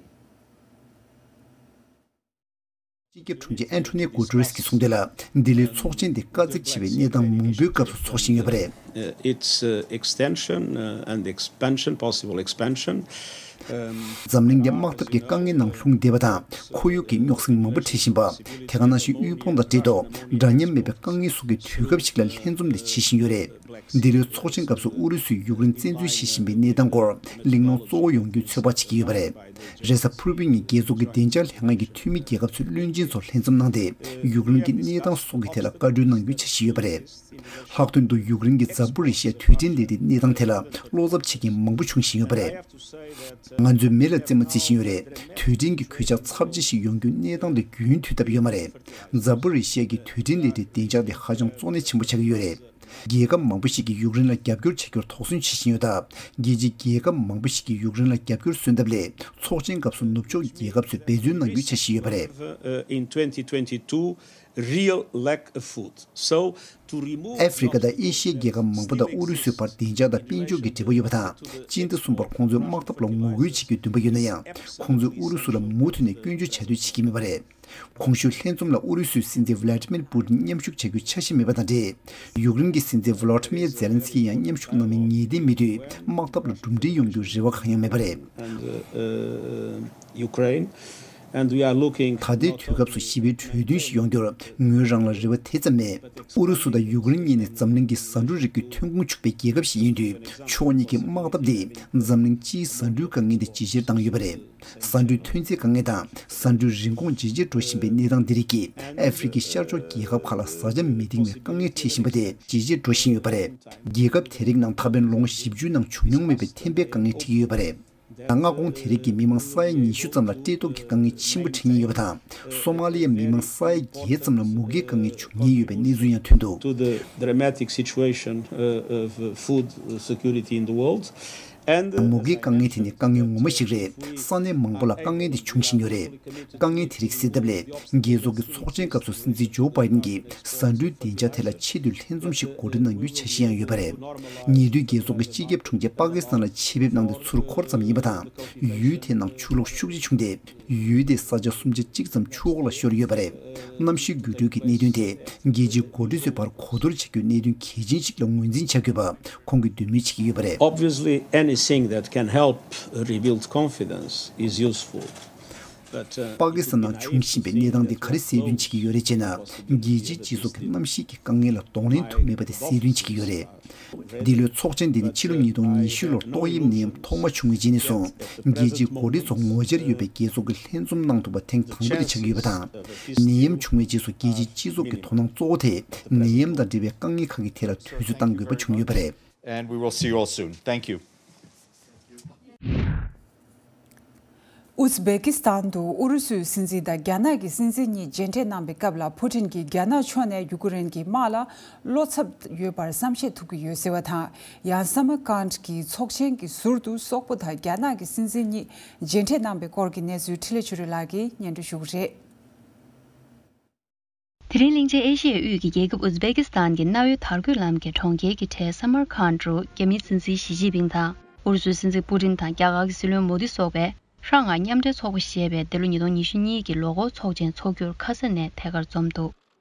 སྤྱི་ཁྱབ་དྲུང་ཆེ་ཨན་ཐོ་ནི་གུ་ཏེ་རེས་ཀྱིས་གསུངས་དོན་ལ། འདི་ལོའི་ཚོགས་ཆེན་དེ་དཀའ་ཚེགས་ཆེ་བའི་གནས་སྟངས་མང་པོའི་སྐབས་སུ་འཚོགས་བཞིན་ཡོད་པ་རེད། Uh, its uh, extension uh, and expansion, possible expansion. Um, འཛམ་གླིང་གི་དམག་འཐབ་ཀྱི་དཀའ་ངལ་ནང་ལྷུང་བསྡད་པ་དང་། ཁོར་ཡུག་གི་རྙོག་ཟིང་མང་པོ་འཕྲད་བཞིན་པ། དེ་ག་ནང་བཞིན་དབུལ་ཕོངས་དང་འབྲེལ་ཐོག་འདྲ་མཉམ་མེད་པའི་དཀའ་ངལ་སོགས་ཀྱི་དུས་སྐབས་ཤིག་ལ་ལྷན་འཛོམས་འདི་བྱེད་བཞིན་ཡོད་རེད། འདི་ལོའི་ཚོགས་ཆེན་སྐབས་སུ་ཨུ་རུ་སུས་ཡུཀ་རེན་བཙན་འཛུལ་བྱེད་བཞིན་པའི་གནས་སྟངས་སྐོར་གླེང་སློང་གཙོ་བོ་ཡོང་རྒྱུའི་ཚོད་དཔག་བྱེད་ཀྱི་ཡོད་པ་རེད། རེས་གཟའ་ཕུར་བུའི་ཉིན་རྒྱལ་ཚོགས་ཀྱི་བདེ་འཇགས་ལྷན་ཁང་གི་འཐུས་མི་རྒྱལ་ཁབ་ཚོའི་བློན་ཆེན་ཚོ་ལྷན་འཛོམས་གནང་སྟེ། ཡུཀ་རེན་གྱི་གནས་སྟངས་སོགས་ཀྱི་ཐད་ལ་བཀའ་འཁྲོལ་གནང་རྒྱུའི་འཆར་གཞི་ཡོད་པ་རེད། ལྷག་དོན་དུ་ཡུཀ་རེན་གྱི་ཛ་པུ་རི་ཤི་ཡ་དུས་དྲན་ལས་རིགས་གནས་སྟངས་ཐད་ལ་བློ་འཚབ་བྱེད་མཁན་མང་པོ་བྱུང་བཞིན་ཡོད་པ་རེད། ང་ཚོས་མེ་ལ་རྩེད་མོ་རྩེ་བཞིན་ཡོད་རེད། དུས་དྲན་གྱི་གོད་ཆག་ཚབས་ཆེ་ཞིག་ཡོང་རྒྱུའི་གནས་སྟངས་དེ་རྒྱུན་མཐུད་ཐབས་ཡོད་མ་རེད། ཛ་པུ་རི་ཤི་ཡ་གི་དུས་དྲན་ལས་རིགས་བདེ་འཇགས་དེ་ཧ་ཅང་གཙོ་གནད་ཆེན་པོ་ཆགས་ཀྱི་ཡོད་རེད། རྒྱལ་ཁབ་མང་པོ་ཞིག་གིས་ཡུཀ་རེན་ལ་རྒྱབ་སྐྱོར་བྱ་རྒྱུར་དོགས་ཟོན་བྱེད་བཞིན་ཡོད་སྟབས། རྒྱལ་སྤྱིའི་རྒྱལ་ཁབ་མང་པོ་ཞིག་གིས་ཡུཀ་རེན་ལ་རྒྱབ་སྐྱོར་སོན་ཐབས་སླད། ཚོགས་ཆེན་སྐབས་སུ་ནུབ་ཕྱོགས་རྒྱལ་ཁབ་ཚོས་འབད་བརྩོན་གནང་རྒྱུའི་འཆར་གཞི་ཡོད་པ་རེད། Uh, in twenty twenty-two, real lack of food. So, to remove ཨ་ཧྥེ་རི་ཁ་དང་ཨེ་ཤི་ཡའི་རྒྱལ་ཁབ་མང་པོ་དང་ཨུ་རུ་སུའི་བར་བདེ་འཇགས་དང་དཔལ་འབྱོར་གྱི་འབྲེལ་བ་ཡོད་པ་དང་། སྤྱི་ཟླ་གསུམ་པར་ཁོང་ཚོས་དམག་འཐབ་ལ་ངོ་རྒོལ་བྱེད་རྒྱུའི་འདུན་པ་ཡོད་ན་ཡང་། ཁོང་ཚོས་ཨུ་རུ་སུ་ལ་མུ་མཐུད་ནས་སྐྱོན་བརྗོད་བྱ་འདོད་བྱེད་ཀྱི་མེད་པ་རེད། གོང་ཞུས་ལྷན་འཛོམས་ལ་ཨུ་རུ་སུའི་སྲིད་འཛིན་ཝི་ལ་ཏི་མིར་པུ་ཏིན་མཉམ་ཞུགས་བྱ་རྒྱུའི་འཆར་གཞི་མེད་པ་དང་འབྲེལ། ཡུཀ་རེན་གྱི་སྲིད་འཛིན་ཝི་ལོ་ཏི་མིར་ཛེ་ལན་སི་ཀི་ཡང་མཉམ་ཞུགས་གནང་བའི་ངེས་གཏན་མེད་དུས། དམག་འཐབ་ལ་གྲུབ་འབྲས་ཡོང་རྒྱུའི་རེ་བ་གང་ཡང་མེད་པ་རེད། And, uh, uh, Ukraine, and we are looking ད་ལྟའི་དུས་སྐབས་སུ་ཞི་བའི་གྲོས་མཐུན་ཞིག་ཡོང་རྒྱུར་ངོས་རང་ལ་རེ་བ་དེ་ཙམ་མེད། ཨུ་རུ་སུ་དང་ཡུཀ་རེན་གཉིས་ནི་འཛམ་གླིང་གི་ཟ་འབྲུ་རིགས་ཀྱི་ཐོན་ཁུངས་ཕྱུག་པའི་རྒྱལ་ཁབ་ཞིག་ཡིན་དུས། ཕྱོགས་གཉིས་ཀྱི་དམག་འཐབ་དེས་འཛམ་གླིང་སྤྱིའི་ཟ་འབྲུའི་དཀའ་ངལ་དེ་ཇེ་ཆེར་བཏང་ཡོད་པ་རེད། ཟ་འབྲུའི་ཐོན་རྫས་དཀའ་ངལ་དང་ཟ་འབྲུའི་རིན་གོང་ཇེ་ཆེར་འགྲོ་བཞིན་པའི་གནས་སྟངས་འདི་རིགས་ཀྱིས་ཨ་ཧྥེ་རི་ཁའི་ཤར་ཕྱོགས་རྒྱལ་ཁབ་ཁག་ལ་བཟའ་བཅའ་མི་འདིང་བའི་དཀའ་ངལ་འཕྲད་བཞིན་པ་དེ་ཇེ་ཆེར་འགྲོ་བཞིན་ཡོད་པ་རེད། རྒྱལ་ཁབ་དེ་རིགས་ནང་ད་ཕན་ལོ་ངོ་བཞི་བཅུའི་ནང་བྱུང་མྱོང་མེད་པའི་ཐན་པའི་དཀའ་ངལ་འཕྲད་ཀྱི་ཡོད་པ་རེད། ད་མངའ་ཁོངས་དེ་རིགས་ཀྱི་མི་མང་ས་ཡ་ཉི་ཤུ་ཙམ་ལ་བཀྲེས་ལྟོགས་ཀྱི་དཀའ་ངལ་ཆེན་པོ་འཕྲད་ཉེན་ཡོད་པ་དང་། སོ་མ་ལི་ཡའི་མི་མང་ས་ཡ་བརྒྱད་ཙམ་ལ་མུ་གེའི་དཀའ་ངལ་འབྱུང་ཉེན་ཡོད་པའི་གནས་ཚུལ་ཡང་ཐོན་འདུག To the dramatic situation, uh, of food security in the world. And, uh, མུ་གེའི་དཀའ་ངལ་དེ་ནི་དཀའ་ངལ་ངོ་མ་ཞིག་རེད། ས་གནས་མང་པོ་ལ་དཀའ་ངལ་འདི་འབྱུང་བཞིན་ཡོད་རེད། དཀའ་ངལ་དེ་རིགས་སེལ་ཐབས་སླད། རྒྱལ་ཚོགས་ཀྱི་ཚོགས་ཆེན་སྐབས་སུ་སྲིད་འཛིན་ཇོ་བྷའི་ཏིན་གྱིས་ཟ་འབྲུའི་བདེ་འཇགས་ཐད་ལ་ཆེས་མཐོའི་ལྷན་འཛོམས་ཤིག་གོ་སྒྲིག་གནང་རྒྱུའི་འཆར་གཞི་ཡང་ཡོད་པ་རེད། ཉེ་དུས་རྒྱལ་ཚོགས་ཀྱི་སྤྱི་ཁྱབ་དྲུང་ཆེ་པ་ཀི་སི་ཐན་ལ་ཆེད་ཕེབས་གནང་སྟེ་ཚུར་འཁོར་ཙམ་ཡིན་པ་དང་། ཡུལ་དེའི་ནང་ཆུ་ལོག་ཤུགས་ཆེ་བྱུང་སྟེ། ཡུལ་དེའི་ས་ཆ་སུམ་ཆ་གཅིག་ཙམ་ཆུ་འོག་ལ་ཤོར་ཡོད་པ་རེད། གནམ་གཤིས་འགུལ་སྐྱོད་ཀྱི་གནད་དོན་དེ་རྒྱལ་སྤྱིའི་འགོ་ཁྲིད་ཚོའི་བར་གོ་བསྡུར་བྱ་རྒྱུའི་གནད་དོན་གལ་ཆེན་ཞིག་ལ་ངོས་འཛིན་བྱ་དགོས་པ་ཁོང་གིས་འདོད་མོས་བྱེད་ཀྱི་ཡོད་པ་རེད། Obviously, anything that can help rebuild confidence is useful. པ་ཀི་སི་ཐན་ནང་འབྱུང་བཞིན་པའི་གནས་སྟངས་འདི་ག་རེ་གསལ་སྟོན་བྱེད་ཀྱི་ཡོད་རེད་ཅེ་ན། རྒྱལ་སྤྱིའི་སྤྱི་ཚོགས་ཀྱི་གནམ་གཤིས་ཀྱི་དཀའ་ངལ་ལ་གདོང་ལེན་ཐུབ་མེད་པ་དེ་གསལ་སྟོན་བྱེད་ཀྱི་ཡོད་རེད། འདི་ལོའི་ཚོགས་ཆེན་འདི་ནི་ཕྱི་ལོ་ཉིས་སྟོང་ཉི་ཤུ་ལོར་ཏོག་དབྱིབས་ནད་ཡམས་ཐོག་མ་བྱུང་བའི་རྗེས་ནས་བཟུང་རྒྱལ་སྤྱིའི་འགོ་ཁྲིད་ཚོ་ངོ་བཅར་ཡོད་པའི་རྒྱལ་ཚོགས་ཀྱིས་ལྷན་འཛོམས་གནང་ཐུབ་པ་ཐེངས་དང་པོ་དེ་ཆགས་ཀྱི་ཡོད་པ་དང་། ནད་ཡམས་བྱུང་བའི་རྗེས་སུ་རྒྱལ་སྤྱིའི་སྤྱི་ཚོགས་ཀྱི་དོ་སྣང་གཙོ་བོ་དེ་ནད་ཡམས་དང་འབྲེལ་བའི་དཀའ་ངལ་ཁག་གི་ཐད་ལ་དུས་ཚོད་གཏང་དགོས་པ་བྱུང་ཡོད་པ་རེད། And we will see you all soon. Thank you. ཨུ་ཛི་བེ་ཀི་སི་ཐན་དུ་ཨུ་རུ་སུའི་སྲིད་འཛིན་དང་རྒྱ་ནག་གི་སྲིད་འཛིན་གཉིས་མཇལ་འཕྲད་གནང་བའི་སྐབས་ལ་ཕུ་ཏིན་གྱིས་རྒྱ་ནག་ཕྱོགས་ནས་ཡུ་ཀེ་རེན་གྱི་དམག་ལ་བློ་འཚབ་ཡོད་པར་བསམ་ཤེས་ཐུབ་ཀྱི་ཡོད་ཟེར་བ་དང་། ཡང་སམ་མར་ཁན་གྱི་ཚོགས་ཆེན་གྱི་ཟུར་དུ་སོག་པོ་དང་རྒྱ་ནག་གི་སྲིད་འཛིན་གཉིས་མཇལ་འཕྲད་གནང་བའི་སྐོར་གྱི་གནས་ཚུལ་འཕྲིན་ལས་ཆོས་སྒྲོན་ལགས་ཀྱིས་སྙན་སྒྲོན་ཞུ་གི་རེད། དེ་རིང་གླིང་ཆེན་ཨེ་ཤི་ཡའི་དབུས་ཀྱི་རྒྱལ་ཁབ་ཨུ་ཛི་བེ་ཀི་སི་ཐན་གྱི་གནའ་བོའི་དར་གོས་ལམ་གྱི་གྲོང་ཁྱེར་གྱི་གྲས་སམ་མར་ཁན་རུ་རྒྱ་མིའི་སྲིད་འཛིན་ཞི་ཅིན་ཕིང་དང་ཨུ་རུ་སུའི་སྲིད་འཛིན་པུ་ཏིན་དང་རྒྱ་གར་གྱི་སྲིད་བློན་མོ་དི་སོགས་པས་ཧྲང་ཧའེ་མཉམ་འབྲེལ་ཚོགས་པ་ཞེས་པའི་འདི་ལོ་ཉིས་སྟོང་ཉི་ཤུ་གཉིས་ཀྱི་ལོ་འཁོར་ཚོགས་ཆེན་འཚོགས་རྒྱུར་ཁ་ས་ནས་ཐད་ཀར་འཛོམས་འདུག་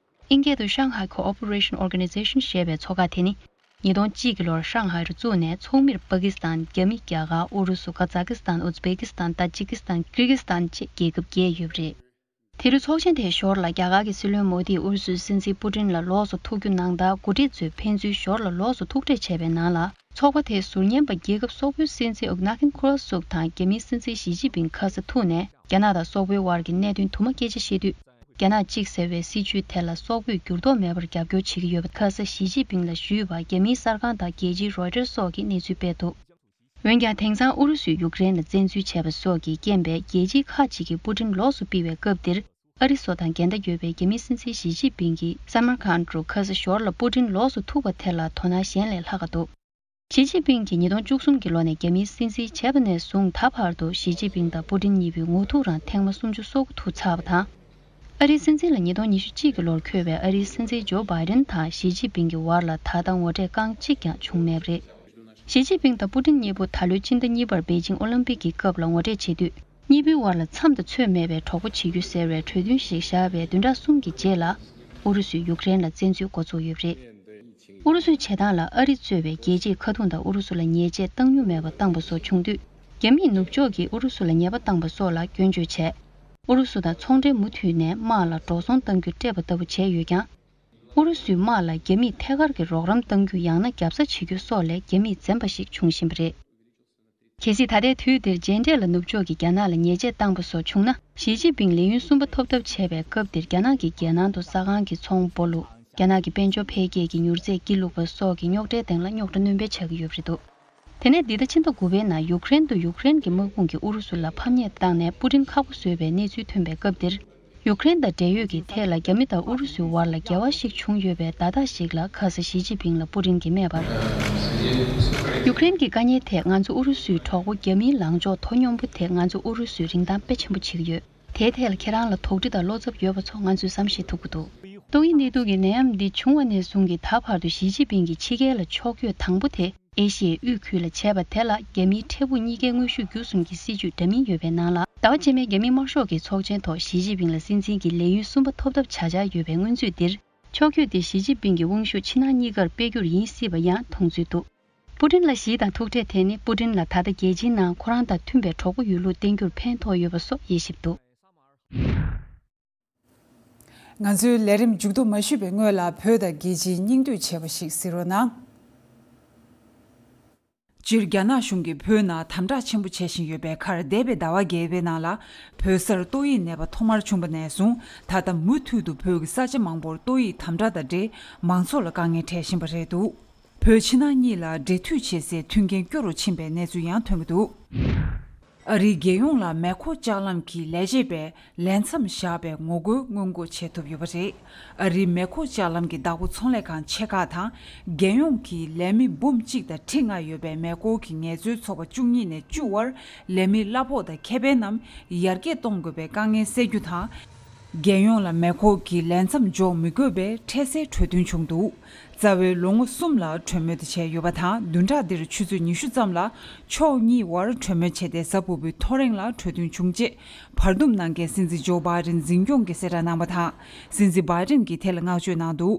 ཨིན་སྐད་དུ་Shanghai Cooperation Organization ཞེས་པའི་ཚོགས་ཁག་དེ་ནི་ཉིས་སྟོང་གཅིག་གི་ལོར་ཧྲང་ཧའེ་རུ་བཙུགས་ནས་ཚོགས་མིར་པ་ཀི་སི་ཐན། རྒྱ་མི། རྒྱ་གར། ཨུ་རུ་སུ། ཀ་ཛ་ཀི་སི་ཐན། ཨུ་ཛི་བེ་ཀི་སི་ཐན། ཏ་ཇི་ཀི་སི་ཐན། ཀིར་གི་སི་ཐན་བཅས་རྒྱལ་ཁབ་བརྒྱད་ཡོད་པ་རེད། དེ་རུ་ཚོགས་ཆེན་དེའི་ཞོར་ལ་རྒྱ་གར་གྱི་སྲིད་བློན་མོ་དིས་ཨུ་རུ་སུའི་སྲིད་འཛིན་པུ་ཏིན་ལ་ལོགས་སུ་ཐུག་རྒྱུ་གནང་སྟེ། འགོ་ཁྲིད་ཚོས་ཕན་ཚུན་ཞོར་ལ་ལོགས་སུ་ཐུག་འཕྲད་བྱས་པའི་ནང་ལ། ཚོགས་པ་དེའི་ཟུར་ཉན་པ་རྒྱལ་ཁབ་སོག་པོའི་སྲིད་འཛིན་ཨུག་ནཱ་ཁིན་ཁུ་ར་སུག་དང་རྒྱ་མིའི་སྲིད་འཛིན་ཞི་ཅིན་ཕིང་ཁ་ས་ཐུག་ནས་རྒྱ་ནག་དང་སོག་པོའི་དབར་གྱི་གནད་དོན་དུ་མ་སྐད་ཆ་བཤད་དུས། རྒྱ་ནག་གཅིག་ཟེར་བའི་སྲིད་བྱུས་དེ་ལ་སོག་པོས་འགྱུར་ལྡོག་མེད་པར་རྒྱབ་སྐྱོར་བྱེད་ཀྱི་ཡོད་པ་ཁ་ས་ཞི་ཅིན་ཕིང་ལ་ཞུས་པ་རྒྱ་མིའི་གསར་ཁང་དང་རྒྱལ་སྤྱིའི་རོའི་ཊར་སོགས་ཀྱིས་གནས་ཚུལ་སྤེལ་འདུག་འོན་ཀྱང་། དེང་སང་ཨུ་རུ་སུས་ཡུཀ་རེན་ལ་བཙན་འཛུལ་བྱས་པ་སོགས་ཀྱི་རྐྱེན་པས། རྒྱལ་སྤྱིའི་ཁག་ཅིག་གིས་པུ་ཏིན་ལོགས་སུ་ཕུད་པའི་སྐབས་འདིར། ཨ་རི་སོགས་དང་འགལ་ཟླ་ཡོད་པའི་རྒྱ་མིའི་སྲིད་འཛིན་ཞི་ཅིན་ཕིང་གིས་སམ་མར་ཁན་རུ་ཁ་ས་ཞོར་ལ་པུ་ཏིན་ལོགས་སུ་ཐུག་པ་དེ་ལ་དོ་སྣང་གཞན་ལས་ལྷག་ག་འདུག་ཞི་ཅིན་ཕིང་གིས་ཉིས་སྟོང་བཅུ་གསུམ་གྱི་ལོ་ནས་རྒྱ་མིའི་སྲིད་འཛིན་བྱས་པ་ནས་བཟུང་ད་བར་དུ་ཞི་ཅིན་ཕིང་དང་པུ་ཏིན་གཉིས་པོའི་ངོ་ཐུག་རང་ཐེངས་མ་སུམ་ཅུ་སོ་དགུ་ཐུག་ཚར་བ་དང་། ཨ་རིའི་སྲིད་འཛིན་ལ་ཉིས་སྟོང་ཉི་ཤུ་གཅིག་གི་ལོར་འཁོད་པའི་ཨ་རིའི་སྲིད་འཛིན་ཇོ་བྷའི་ཌེན་དང་ཞི་ཅིན་ཕིང་གི་བར་ལ་ད་ལྟ་ངོ་འཕྲད་རྐང་གཅིག་ཀྱང་བྱུང་མེད་པ་རེད། ཞི་ཅིན་ཕིང་དང་པུ་ཏིན་གཉིས་པོ་ད་ལོའི་སྤྱི་ཟླ་གཉིས་པར་པེ་ཅིང་ཨོ་ལིམ་པིག་གི་སྐབས་ལ་ངོ་འཕྲད་བྱེད་དུས། གཉིས་པོའི་བར་ལ་མཚམས་དང་ཚོད་མེད་པའི་གྲོགས་པོ་བྱེད་རྒྱུ་ཟེར་བའི་གྲོས་མཐུན་ཞིག་བཞག་པའི་བདུན་ཕྲག་གསུམ་གྱི་རྗེས་ལ། ཨུ་རུ་སུས་ཡུཀ་རེན་ལ་བཙན་འཛུལ་འགོ་བཙུགས་ཡོད་པ་རེད། ཨུ་རུ་སུའི་བྱེད་སྟངས་ལ་ཨ་རི་གཙོས་པའི་རྒྱལ་སྤྱིའི་ཁ་རྡུང་དང་ཨུ་རུ་སུ་ལ་ཉེས་ཆད་བཏང་མྱོང་མེད་པ་བཏང་པ་སོགས་བྱུང་དུས། རྒྱ་མིས་ནུབ་ཕྱོགས་ཀྱིས་ཨུ་རུ་སུ་ལ་ཉེས་པ་བཏང་པ་སོགས་ལ་སྐྱོན་བརྗོད་བྱས། ཨུ་རུ་སུ་དང་ཚོང་འབྲེལ་མུ་མཐུད་ནས་དམག་ལ་འགྲོ་སོང་གཏང་རྒྱུ་སྤྲད་པ་ལྟ་བུ་བྱས་ཡོད་ཀྱང་། ཨུ་རུ་སུའི་དམག་ལ་རྒྱ་མིས་ཐད་ཀར་གྱི་རོགས་རམ་གཏང་རྒྱུ་ཡང་ན་རྒྱབ་ས་བྱེད་རྒྱུ་སོགས་ལས་རྒྱ་མིས་འཛེམ་པ་ཞིག་འབྱུང་བཞིན་པ་རེད། གལ་སྲིད་ད་ལྟའི་དུས་འདིར་མཇལ་འཕྲད་ལ་ནུབ་ཕྱོགས་ཀྱིས་རྒྱ་ནག་ལ་ཉེས་ཆད་བཏང་པ་སོགས་བྱུང་ན། ཞི་ཅིན་ཕིང་ལས་ཡུན་གསུམ་པ་ཐོབ་ཐབས་བྱས་པའི་སྐབས་འདིར་རྒྱ་ནག་གི་རྒྱལ་ནང་དུ་ས་ཁང་གི་ཚོང་སྦོ་ལུག་རྒྱ་ནག་གི་དཔལ་འབྱོར་འཕེལ་རྒྱས་ཀྱི་མྱུར་ཚད་ཀྱིས་ལུག་པ་སོགས་ཀྱི་རྙོག་དྲའི་སྟེང་ལ་རྙོག་དྲ་སྣོན་སྤེལ་བྱ་གི་ཡོད་པ་རེད་འདུག་དེ་ནས་འདི་ཟླ་ཕྱི་ཟླ་དགུ་པའི་ནང་ཡུཀ་རེན་དུ་ཡུཀ་རེན་གྱི་དམག་དཔུང་གིས་ཨུ་རུ་སུ་ལ་ཕམ་ཉེས་བཏང་ནས་པུ་ཏིན་ཁག་པོ་བཟོས་པའི་གནས་ཚུལ་ཐོན་པའི་སྐབས་འདིར། ཡུཀ་རེན་དང་འབྲེལ་ཡོད་ཀྱི་ཐད་ལ་རྒྱ་མི་དང་ཨུ་རུ་སུའི་བར་ལ་འགལ་བ་ཞིག་བྱུང་ཡོད་པའི་བརྡ་རྟགས་ཤིག་ལ་ཁ་ས་ཞི་ཅིན་ཕིང་ལ་པུ་ཏིན་གྱིས་སྨྲས་པར། ཡུཀ་རེན་གྱི་དཀའ་ཉེན་ཐད་ང་ཚོ་ཨུ་རུ་སུའི་གྲོགས་པོ་རྒྱ་མིའི་ལངས་ཕྱོགས་དོ་སྙོམས་པོ་དེ་ང་ཚོ་ཨུ་རུ་སུས་རིན་ཐང་དཔེ་ཆེན་པོ་བྱེད་ཀྱི་ཡོད། དེའི་ཐད་ལ་ཁྱེད་རང་ལ་དོགས་འདྲི་དང་བློ་འཚབ་ཡོད་པ་ཚོ་ང་ཚོས་བསམ་ཤེས་ཐུབ་ཀྱི་འདུག་ཏོག་དབྱིབས་ནད་དུག་གི་ནད་ཡམས་འདི་བྱུང་བ་ནས་བཟུང་གི་ད་བར་དུ་ཞི་ཅིན་ཕིང་གིས་ཕྱི་རྒྱལ་ལ་ཕྱོགས་བསྐྱོད་དང་པོ་དེ་ཨེ་ཤི་ཡའི་དབུས་ཁུལ་ལ་བྱས་པ་དེ་ལ་རྒྱ་མིའི་འཕྲལ་ཕུགས་གཉིས་ཀའི་དངོས་ཤུགས་བརྒྱུད་གསུམ་གྱི་སྲིད་ཇུས་འདྲ་མིན་ཡོད་པའི་ནང་ལ། ཟླ་བ་རྗེས་མའི་རྒྱ་མིའི་དམར་ཤོག་གི་ཚོགས་ཆེན་ཐོག་ཞི་ཅིན་ཕིང་ལ་སྲིད་འཛིན་གྱི་ལས་ཡུན་གསུམ་པ་ཐོབ་ཐབས་བྱ་འཆར་ཡོད་པའི་སྔོན་ཚུད་འདིར། ཕྱོགས་བསྐྱོད་དེ་ཞི་ཅིན་ཕིང་གི་དབང་ཤུགས་ཕྱི་ནང་གཉིས་ཀར་སྤེལ་རྒྱུར་ཡིན་སྲིད་པ་ཡང་མཐོང་ཚུལ་འདུག་པུ་ཏིན་ལ་ཞི་དང་ཐུག་འཕྲད་དེ་ནི་པུ་ཏིན་ལ་ད་ལྟ་རྒྱལ་སྤྱིའི་ནང་ཁོ་རང་དང་མཐུན་པའི་གྲོགས་པོ་ཡོད་ལུགས་བསྟན་རྒྱུར་ཕན་ཐོགས་ཡོད་པ་སོགས་དབྱེ་ཞིབ་འདུག་ང་ཚོའི་ལས་རིམ་མཇུག་བསྡོམས་མ་ཞུས་པའི་སྔོན་ལ་བོད་དང་རྒྱལ་སྤྱིའི་སྙིང་བསྡུས་བྱས་པ་ཞིག་གཟིགས་རོགས་གནང་། སྤྱིར་རྒྱ་ནག་གཞུང་གིས་བོད་ནང་དམ་དྲག་ཆེན་པོ་བྱེད་བཞིན་ཡོད་པའི་ཁར། འདས་པའི་ཟླ་བ་བརྒྱད་པའི་ནང་ལ་བོད་སར་ཏོག་དབྱིབས་ནད་པ་ཐོག་མར་བྱུང་བ་ནས་བཟུང་ད་ལྟ་མུ་མཐུད་དུ་བོད་ཀྱི་ས་ཆ་མང་པོར་ཏོག་དབྱིབས་དམ་དྲག་དང་འབྲེལ་མང་ཚོགས་ལ་དཀའ་ངལ་འཕྲད་བཞིན་པ་རེད་འདུག་བོད་ཕྱི་ནང་གཉིས་ལ་འབྲེལ་མཐུད་བྱེད་སའི་མཐུན་རྐྱེན་སྐྱོ་རུ་ཕྱིན་པའི་གནས་ཚུལ་ཡང་ཐོན་གྱི་འདུག་ཨ་རིའི་རྒྱལ་ཡོངས་ལ་མེ་འཁོར་ལྕགས་ལམ་གྱི་ལས་བྱེད་པས་ལས་མཚམས་བཞག་པའི་ངོ་རྒོལ་སྔོན་འགོག་བྱེད་ཐུབ་ཡོད་པ་རེད། ཨ་རིའི་མེ་འཁོར་ལྕགས་ལམ་གྱི་བདག་པོ་ཚོང་ལས་ཁང་ཆེ་ཁག་དང་། རྒྱལ་ཡོངས་ཀྱི་ལས་མི་འབུམ་གཅིག་དང་ཁྲི་ལྔ་ཡོད་པའི་མེ་འཁོར་གྱི་ངལ་རྩོལ་ཚོགས་པ་བཅུ་གཉིས་ནས་བཅུ་བར་ལས་མི་གླ་ཕོགས་དང་ཁེ་ཕན་རྣམས་ཡར་རྒྱས་གཏོང་དགོས་པའི་དཀའ་ངལ་སེལ་རྒྱུ་དང་། རྒྱལ་ཡོངས་ལ་མེ་འཁོར་གྱི་ལས་མཚམས་འཇོག་མི་དགོས་པའི་འཕྲལ་སེལ་གྲོས་མཐུན་བྱུང་འདུག་རྩ་བའི་ལོ་ངོ་གསུམ་ལ་གྲོས་མོལ་དེ་བྱས་ཡོད་པ་དང་། བདུན་ཕྲག་འདིར་ཆུ་ཚོད་ཉི་ཤུ་ཙམ་ལ་ཕྱོགས་གཉིས་བར་གྲོས་མོལ་བྱས་ཏེ། གཟའ་ཕུར་བུའི་ཐོ་རེངས་ལ་གྲོས་མཐུན་བྱུང་རྗེས། བར་འདུམ་གནང་མཁན་སྲིད་འཛིན་ཇོ་བྷའི་ཌེན་འཛིན་སྐྱོང་གིས་གསལ་བསྒྲགས་གནང་བ་དང་། སྲིད་འཛིན་བྷའི་ཌེན་གྱིས་དེ་ལ་བསྔགས་བརྗོད་གནང་འདུག་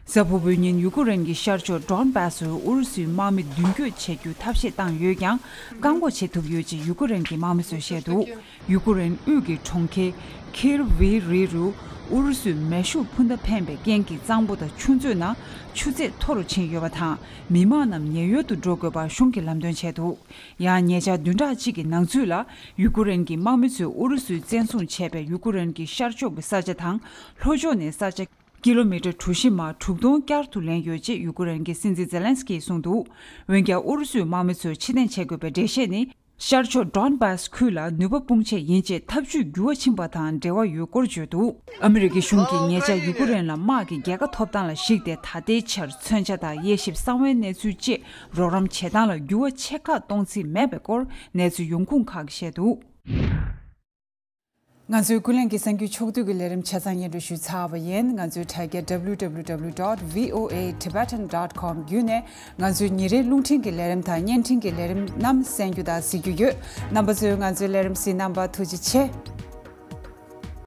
གཟའ་ཕུར་བུའི་ཉིན་ཡུ་ཀུ་རེན་གྱི་ཤར་ཕྱོགས་ཌོན་བྷ་སི་རུ་ཨུ་རུ་སུའི་དམག་མི་མདུན་སྐྱོད་བྱེད་རྒྱུ་ཐབས་ཤེས་བཏང་ཡོད་ཀྱང་བཀག་འགོག་བྱེད་ཐུབ་ཡོད་ཅེས་ཡུ་ཀུ་རེན་གྱི་དམག་མི་ཚོས་བཤད་འདུག་ཡུ་ཀུ་རེན་དབུས་ཀྱི་གྲོང་ཁྱེར་ཁིར་ཝི་རི་རུ་ཨུ་རུ་སུའི་མེ་ཤུགས་འཕུར་མདའ་འཕེན་པའི་རྐྱེན་གྱིས་གཙང་པོ་དང་ཆུ་མཛོད་ནང་ཆུ་ཚད་མཐོ་རུ་ཕྱིན་ཡོད་པ་དང་མི་མང་རྣམས་ཉེན་གཡོལ་དུ་འགྲོ་དགོས་པ་གཞུང་གིས་ལམ་སྟོན་བྱས་འདུག་ཡང་ཉེ་ཆར་བདུན་ཕྲག་གཅིག་གི་ནང་ཚུད་ལ་ཡུ་ཀུ་རེན་གྱི་དམག་མི་ཚོས་ཨུ་རུ་སུས་བཙན་བཟུང་བྱས་པའི་ཡུ་ཀུ་རེན་གྱི་ཤར་ཕྱོགས་ཀྱི་ས་ཆ་དང་ལྷོ་ཕྱོགས་ནས་ས་ཆ་ཀི་ལོ་མི་ཊར་གྲུ་བཞི་མ་དྲུག་སྟོང་བསྐྱར་དུ་ལེན་ཡོད་ཅེས་ཡུ་ཀུ་རེན་གྱི་སྲིད་འཛིན་ཛེ་ལན་སི་ཀིས་གསུངས་འདུག་འོན་ཀྱང་ཨུ་རུ་སུའི་དམག་མི་ཚོས་ཕྱིར་འཐེན་བྱེད་དགོས་པའི་འགྲེལ་བཤད་ནི། ཤར་ཕྱོགས་ཌོན་བྷ་སི་ཁུལ་ལ་ནུས་པ་སྤུངས་ཆེད་ཡིན་ཅེས་ཐབས་ཇུས་འགྱུར་བ་ཕྱིན་པ་དང་འབྲེལ་བ་ཡོད་སྐོར་བརྗོད་འདུག་ཨ་མི་རི་ཀའི་གཞུང་གིས་ཉེ་ཆར་ཡུ་ཀུ་རེན་ལ་དམག་གི་རྒྱལ་ཁ་ཐོབ་སྟངས་ལ་གཞིགས་ཏེ་ད་ལྟའི་ཆར་མཚོན་ཆ་དང་དབྱེ་ཞིབ་གསང་བའི་གནས་ཚུལ་བཅས་རོགས་རམ་བྱེད་སྟངས་ལ་འགྱུར་བ་ཆེ་ཁག་གཏོང་རྩིས་མེད་པའི་སྐོར་གནས་ཚུལ་ཡོང་ཁུངས་ཁག་གིས་བཤད་འདུག་ང་ཚོའི་ཀུན་གླེང་གི་གསར་འགྱུར་ཕྱོགས་བསྡུས་ཀྱི་ལས་རིམ་ཆ་ཚང་སྙན་སྒྲོན་ཞུས་ཚར་བ་ཡིན། ང་ཚོའི་དྲ་རྒྱ་www.voatibetan.com བརྒྱུད་ནས་ང་ཚོའི་ཉིན་རེའི་རླུང་འཕྲིན་གྱི་ལས་རིམ་དང་བརྙན་འཕྲིན་གྱི་ལས་རིམ་རྣམས་གསན་རྒྱུ་དང་གཟིགས་རྒྱུ་ཡོད། རྣམ་པ་ཚོས་ང་ཚོའི་ལས་རིམ་གཟིགས་གནང་བར་ཐུགས་རྗེ་ཆེ།